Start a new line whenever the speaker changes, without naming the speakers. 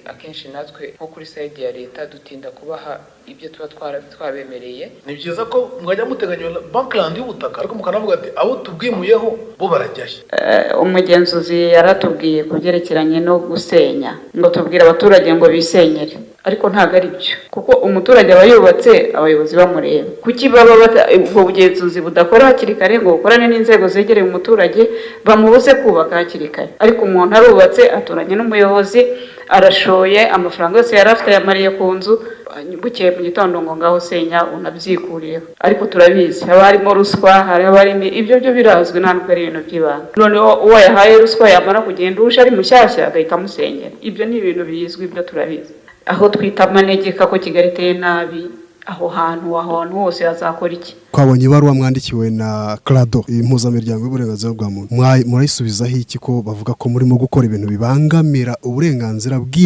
Akenshi natwe nko kuri side ya leta dutinda kubaha ibyo tuba twabemereye.
Ni byiza ko mwajya muteganya background y'ubutaka, ariko mukanavuga ati abo tubwimuyeho bo barajyahe?
Umugenzuzi yaratubwiye ku byerekeranye no gusenya, ngo tubwire abaturage ngo bisenyere, ariko ntabwo ari byo, kuko umuturage aba yubatse abayobozi bamureba. Kuki baba ubwo bugenzuzi budakora hakiri kare ngo bukorane n'inzego zegereye umuturage, bamubuze kubaka hakiri kare? Ariko umuntu arubatse, aturanye n'umuyobozi, arashoye amafaranga yose yari afite yamariye ku nzu, bukeye mu gitondo ngo ngaho senya, unabyikuriyeho. Ariko turabizi, haba harimo ruswa, haba harimo ibyo byo birazwi, nta nubwo ari ibintu by'ibanga. Noneho uwo yahaye ruswa yamara kugenda, uje ari mushyashya agahita amusenyera. Ibyo ni ibintu bizwi, ibyo turabizi. Aho twita amanegeka, ko Kigali iteye nabi, aho hantu hose hazakora iki?
Twabonye ibaruwa mwandikiwe na CLADHO, impuzamiryango y'uburenganzira bwa muntu. Murayisubizaho iki, ko bavuga ko murimo gukora ibintu bibangamira uburenganzira bw'i